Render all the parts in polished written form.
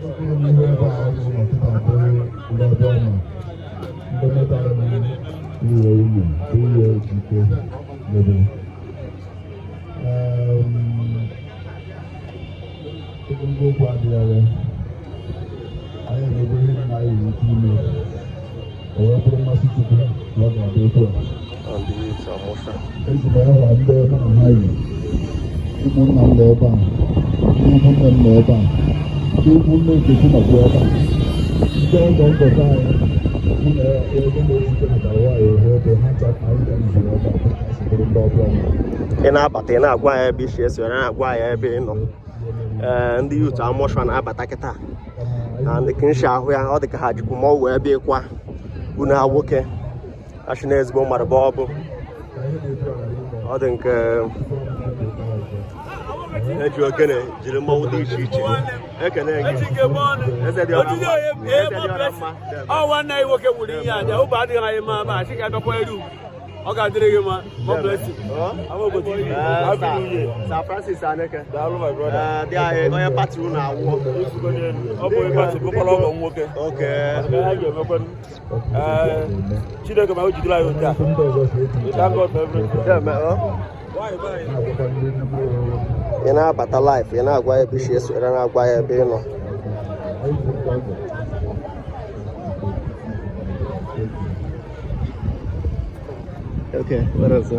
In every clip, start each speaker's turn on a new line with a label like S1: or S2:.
S1: N'ihu ebe a anyị nọ kịta bụ ndị ọbịa ọma, ndị metara uwe unu uwe ejike mebe. Ogologo okwu adịghị anya. Anyị emego ihe nna anyị nwere ike ime, o wee bụrụ mmasị Chukwu na ọ ga-adị otu a. Eji m aha ndị mụ na ha yi, ụmụnna m nọ ebe a, ndị ikwu nne m nọ ebe a, ndị ikwu nne Nkechi nọkwa ebe a, ndị ọgọ ngọta anyị, mụ na ego m ejike natara nwaanyị ohu ebe ha ncha anyị ga-ezuru ebe a dịka si bụrụ ndị ọbịa ọma.
S2: Ị na-abata, ị na-agwa ya ebe isi eso, na-agwa ya ebe ị nọ. Ee, ndị youth Amofia na-abata kịta na ndị ka nshi ahụ ya, ọ dị ka ha jikwu ma ọ wee bịa ịkwa unu ha nwoke achị na ezigbo mmadụ bụ ọ bụ ọ dị nke eji ogene jiri mmọnwụ dị iche iche ekene gị eze dị ọra mma, eze dị ọra mma.
S3: Ọ nwanne anyị nwoke nwere ihe aja ụba adịghị anyị mma, ma achị ka abịakwa eru, ọ ga-adịrị gị mma. God bless you. Amaogo TV. Happy New Year.
S2: Sir Francis Aneke.
S3: Daalụ, my brother.
S2: Ee, dị anyị onye party unu awụọ.
S3: Ifugo n'elu. Ọ bụ onye party, bụkwara ọgọ m nwoke. Maka ha ga-emekwanụ. Ee, Chineke ma o jidere anyị otu a. We thank God for everything.
S2: Ya mee, ọ? Ị na-abata live, ị na-agwa ya ebe isi eso, ị na-agwa ya ebe ị nọ. Okay, what else?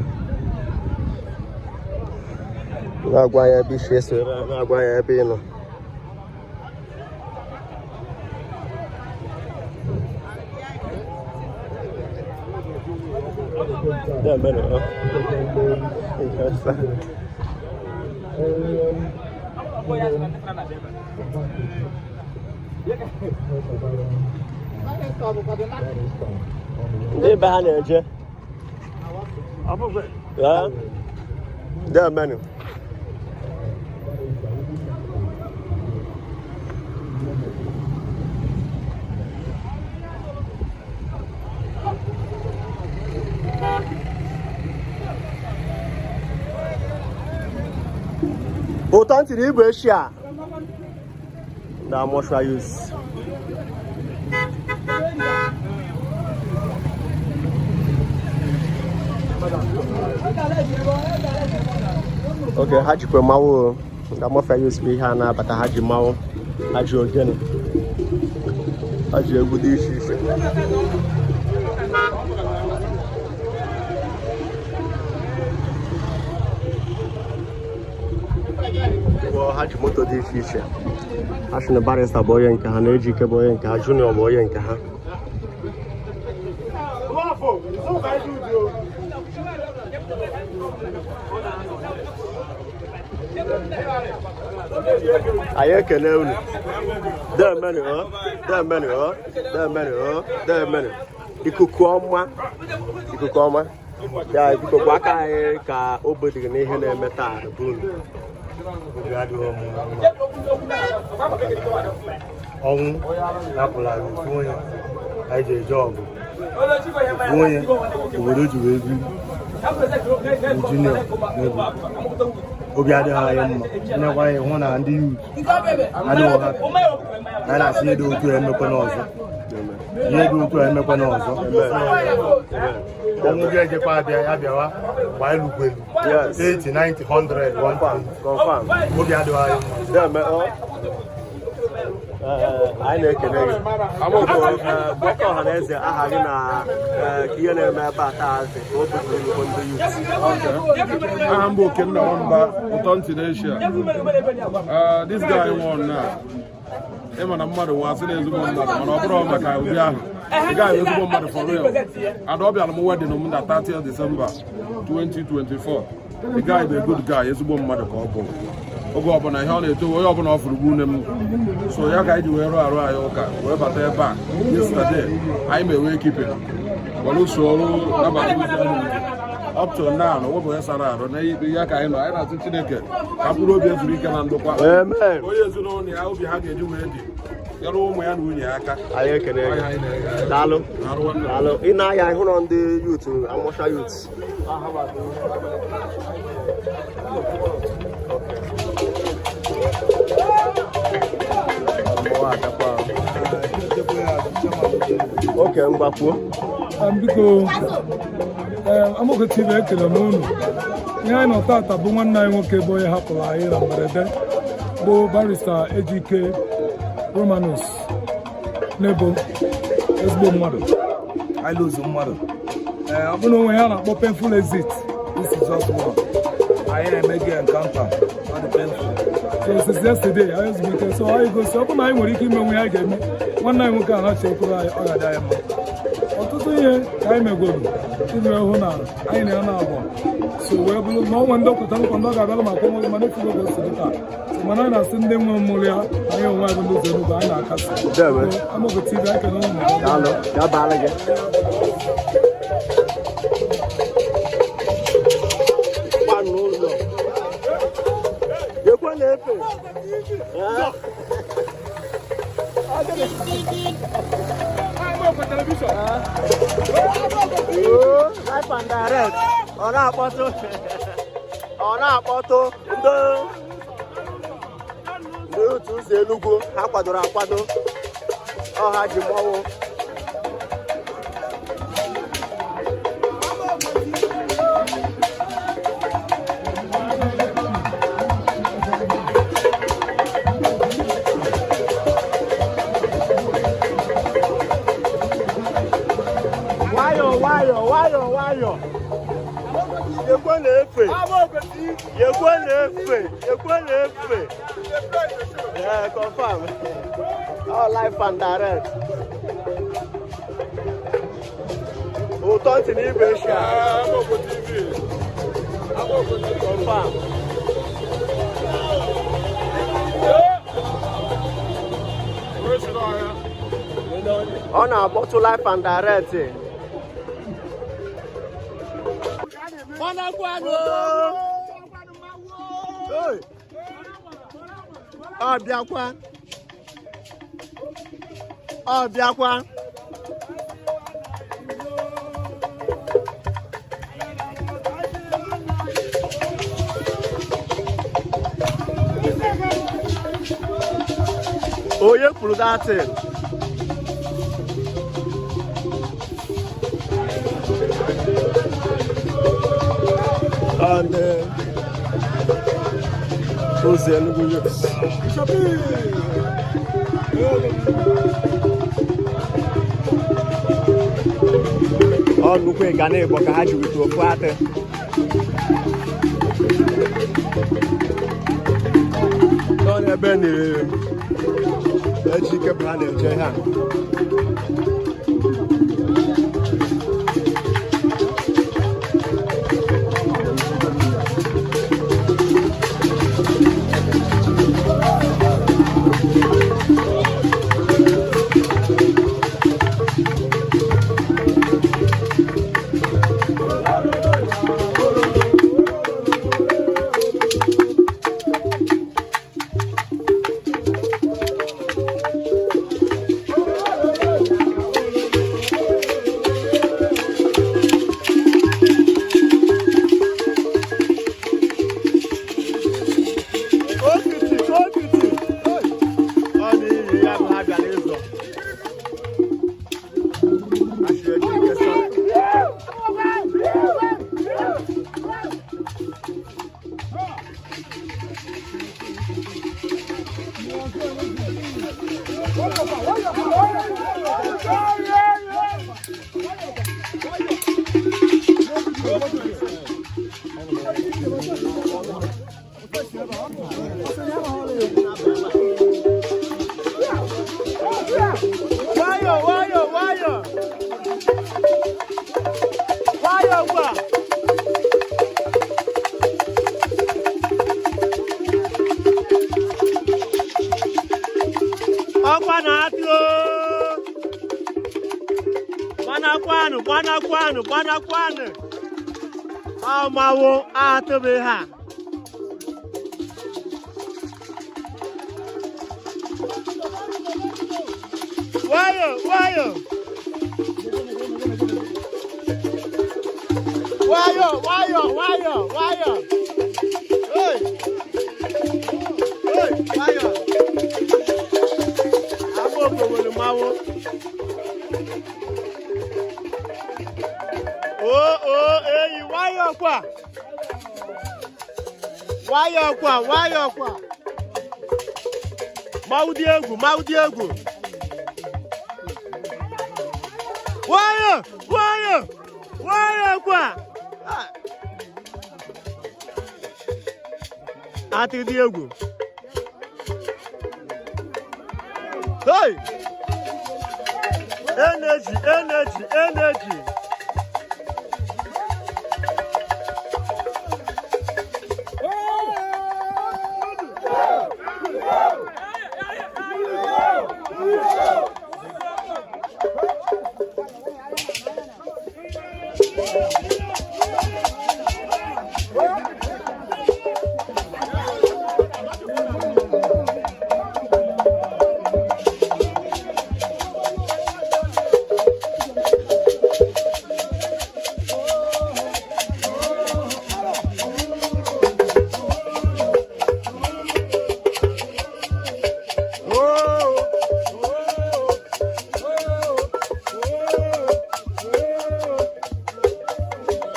S2: Na-agwa ya ebe isi eso, na-agwa ya ebe ị nọ. Ya mere, ọ? Yes, sir. Ndị ebe ha na-eje. Yeah. There many. Ụtọ ntị na igwe echi a na Amofia youth. Okay, ha jikwa mmanwụ o. Ndị Amofia youth bụ ihe a na-abata, ha ji mmanwụ, ha ji ogene, ha ji egwu dị iche iche. Ha ji moto dị iche iche. Ha sị na barrister bụ onye nke ha, na Ejike bụ onye nke ha, Junior bụ onye nke ha. Anyị ekele unu. Deemenụ o, deemenụ o, deemenụ o, deemenụ. Ikuku ọma, ikuku ọma. Ya biko gwa aka anyị ka obi dị gị n'ihe na-eme taa bụ unu.
S4: Obi adịghị m mma. Ọnwụ napụrụ anyị ofu onye anyị ji eje ọgụ, ofu onye obodo ji wee biri bụ Junior n'Ebu. Obi adịghị anyị mma, nyekwa anyị hụ na ndị youth adịghị happy. Anyị na-asị ihe dị otu a emekwana ọzọ, ihe dị otu a emekwana ọzọ. Ọnwụ gị ejekwa abịa ya bịawa mgbe anyị lukwelu 80, 90, 100, 120.
S2: Confirm.
S4: Obi adịghị anyị mma.
S2: Ya mee, ọ? Ee, anyị na-ekele gị. Gwakọ ọha na eze aha gị na ka ihe na-eme ebe a taa dị ka obi dị nnukwu ndị youth.
S5: Aha m bụ Okenna Nwamba, ụtọ ntị n'Asia. This guy nwụrụ na ịma na mmadụ nwa asị na ezigbo mmadụ, mana ọ bụrụ maka ụdị ahụ the guy bụ ezigbo mmadụ for real. And ọ bịara m wedding m na 30th December 2024. The guy bụ a good guy, ezigbo mmadụ ka ọ bụ. Oge ọbụla ihe ọ na-eto, onye ọbụla ọ fụrụ bụ nne m. So ya ka anyị ji wee rụọ arụ anyị ụka wee bata ebe a yesterday. Anyị ma wake keeping were usoro nabata ozi ahụ up to now na onwebụ onye sara arụ na ikpe ya ka anyị nọ. Anyị na-asị Chineke ka mkpụrụ obi ezuru ike na ndokwa.
S2: Amen.
S5: Onye ezinụlọ ya obi ha ga-eji wee dị nyere ụmụ ya na nwunye ya aka.
S2: Anyị ekele gị. Daalụ. Daalụ. Ị na-aya ịhụrụ ndị youth, Amofia youth. Okay, ngwa kwuo.
S6: Biko, Amaokwe TV, ekele m unu. Ihe anyị nọ tata bụ nwanne anyị nwoke bụ onye hapụrụ anyị na mberede, bụ Barrister Ejike Romanus Nebo, ezigbo mmadụ.
S4: Anyị lose mmadụ.
S6: Ee, ọ bụ na onwe ya na-akpọ painful exit.
S4: This is just one. Anyị na-eme gị encounter. Ọ dị painful.
S6: So since yesterday anyị ezumike, so anyị gosi ọ bụ na anyị nwere ike ime onwe ya anyị ga-eme nwanne anyị nwoke a na-achị ekwuru anyị, ọ ga-adị anyị mma. Ọtụtụ ihe ka anyị megoro iji wee hụ na anyị na ya na-abụ so wee bụrụ na ọnwe ndị okweta nkwa ndị ọ ga-abịara maka ọnwa, mana efugo ka o si dị taa. So mana anyị na-asị ndị nwe mmụrụ ya, anyị onwe anyị bụ ndị ụzọ Enugu, anyị na-akasị.
S2: Ndewo.
S6: Amaokwe TV, anyị kene ụnụ.
S2: Daalụ, ya baala gị. Gba n'ụlọ. Ekwe na-efe. Eh? Oo, live and direct. Ọ na-akpọtụ. Ọ na-akpọtụ ndị otu ụzọ Enugu ha kwadoro akwado. Ọ ha ji mmọnwụ. Nwayọọ nwayọọ nwayọọ nwayọọ. Ekwe na-efe. Ekwe na-efe. Ekwe na-efe. Yeah, confirm. All live and direct. Ụtọ ntị na ibe Asia.
S5: Amaokwe TV. Amaokwe TV.
S2: Confirm.
S5: Onye si n'ọhịa.
S2: Ọ na-akpọtụ live and direct. Gbanakwanụ! Hey! Ọ bịakwa. Ọ bịakwa. Onye kwuru datin? And Ụzọ Enugu Youths. Ọ nnukwu ịga na ịgbọ ka ha ji wute ofu atị. Nọ n'ebe na-eji ike bụ ha na-eje ha. Okiti, okiti. Ọ n'ihi ya bụ ha bịara ịzọ. Achị eji ike sọ. Nwayọ, nwayọ, nwayọ. Nwayọ ugbu a. Ọkwa na-atụ oo. Gbanakwanụ, gbanakwanụ, gbanakwanụ. Ọmawo atụbeghị ha. Nwayọ, nwayọ. Nwayọ, nwayọ, nwayọ, nwayọ. Hey! Hey, nwayọ. Amaokwe nwere mmanwụ. Nwayọọ kwa. Nwayọọ kwa, nwayọọ kwa. Mmanwụ dị egwu, mmanwụ dị egwu. Nwayọọ, nwayọọ, nwayọọ kwa. Ah. Atị dị egwu. Hey! Energy, energy, energy.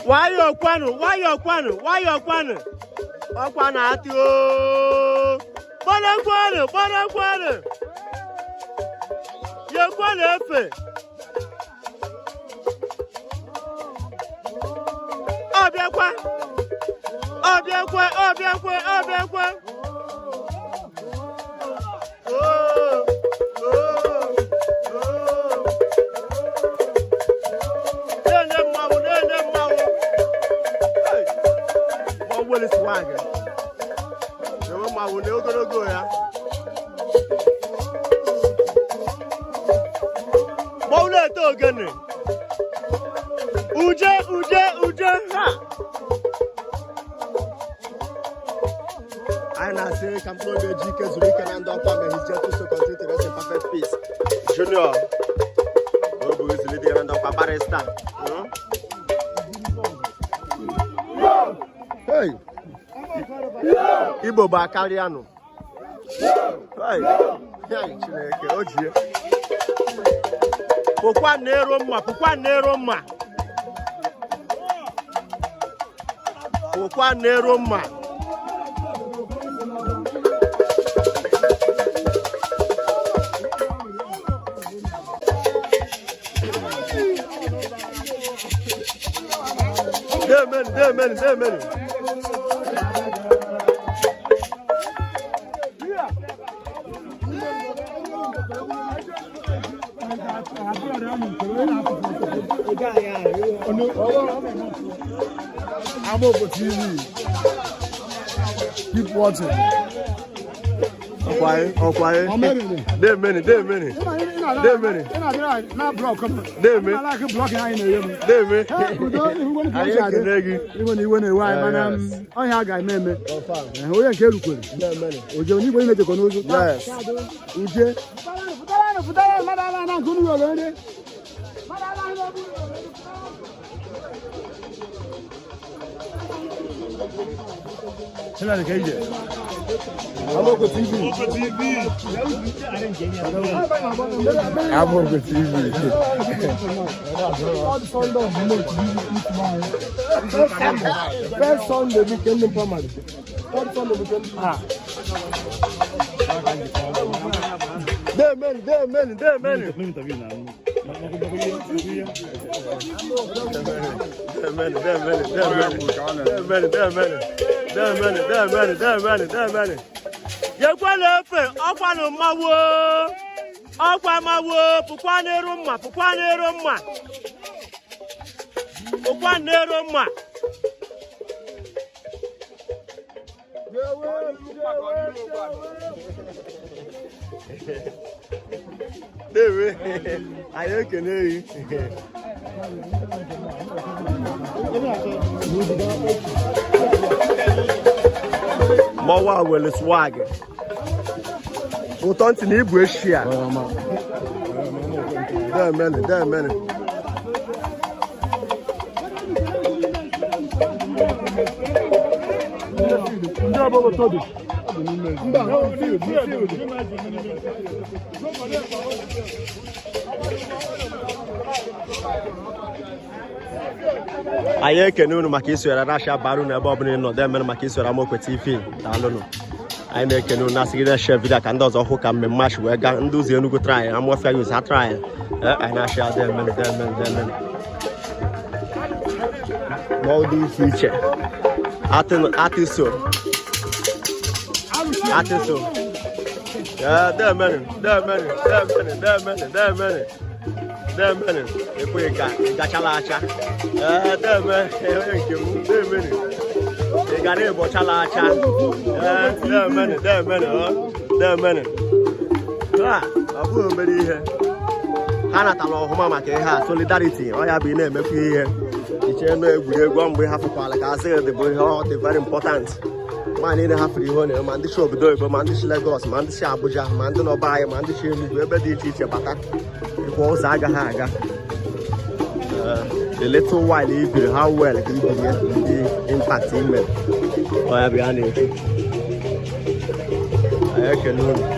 S2: Nwayọọ kwanụ, nwayọọ kwanụ, nwayọọ kwanụ. Ọkwa na-atụ ooo. Gbara kwanụ, gbara kwanụ. Yekwanụ efe. Ọ bịakwa. Ọ bịakwa, ọ bịakwa, ọ bịakwa. Oo, oo, oo. Na-enye mmanwụ, na-enye mmanwụ. Hey! Mmanwụ nwere swag. Na-enwe mmanwụ na ogologo ya. Mmanwụ na-eto ogene. Uje, uje, uje, ha! Anyị na-asị ka mkpụrụ obi Ejike zuru ike na ndokwa. May his gentle soul continue to rest in perfect peace. Junior, o bụ izili dị ya na ndokwa, barrister. Hey! Igbo bụ akarịanụ. Hey! Hey, Chineke, o jie. Pụkwa na-ero mma, pụkwa na-ero mma. Pụkwa na-ero mma. Demeni, demeni, demeni.
S1: Amoko TV. Keep watching.
S2: Ọkwaye, ọkwaye. Demeni, demeni. Demeni.
S1: Na block m.
S2: Deme.
S1: Na like block anyị na-enye m.
S2: Deme.
S1: Udo, ihugo ka
S2: Anyị
S1: o si adị.
S2: ekele gị.
S1: Iwe na iwe na-ewe anyị, mana
S2: Yes.
S1: ọhịa a ga-eme eme. Onye nke erukwere.
S2: Demeni.
S1: Oje onye igwe na-ejekọ n'ụzọ.
S2: Yes.
S1: Uje. Pụtaranụ, pụtaranụ, mmadụ ala na nke unu were nri. Mmadụ ala na nke unu were nri.
S5: Amoko TV. Amoko TV.
S1: Third Sunday of month, first Sunday weekend in primary. Third Sunday weekend. Ah.
S2: Demeni, demeni, demeni. Demeni, demeni, demeni. Demeni, demeni. Demeni, demeni, demeni, demeni. Yekwanụ efe, ọkwanụ mmanwụ. Ọkwa mmanwụ, pụkwa n'eru mma, pụkwa n'eru mma. Pụkwa n'eru mma. Dewe, anyị ekene gị. Mmanwụ a nwere swag. Ụtọ ntị na ibu eshi a. Demeni, demeni.
S1: Ndị ọbụla todo. Mba, field, field.
S2: Anyị ekene unu maka isonyere na-achị abara unu ebe ọbụla ị nọ. Demere maka isonyere Amaokwe TV. Daalụnụ. Anyị na-ekene unu, na-asịgide share video ka ndị ọzọ hụ ka mmemme achị wee gaa. Ndị ụzọ Enugu try, Amawfia youth ha try. Anyị na-achị ya. Demen, demen, demen. N'ọdụ iche iche atịso atịso. Ee, demenu, demenu, demenu, demenu, demenu, demenu. Ekwe ka ị gachala acha. Ee, deme, onye nke m, demenu. Ị gara ịbọchala acha. Ee, demenu, demenu, ọ demenu. A ọ bụghị obere ihe ha natara ọhụma maka ihe a, solidarity. Ọ ya bụ ị na-emekwa ihe iche nọ egwuregwu ọ mgbe ị hafụkwala ka asị dị bụ ihe ọ dị very important. Ma niile hafụrụ ihe ọ na-eme, ma ndị si obodo oyibo, ma ndị si Lagos, ma ndị si Abuja, ma ndị nọba anyị, ma ndị si Enugu, ebe dị iche iche bata ịkwa ụzọ agaghị aga. The little while i biri, how well ka i biri ya, ndị impact i mere, ọ ya bụ ya na-ekwu. Anyị ekele unu.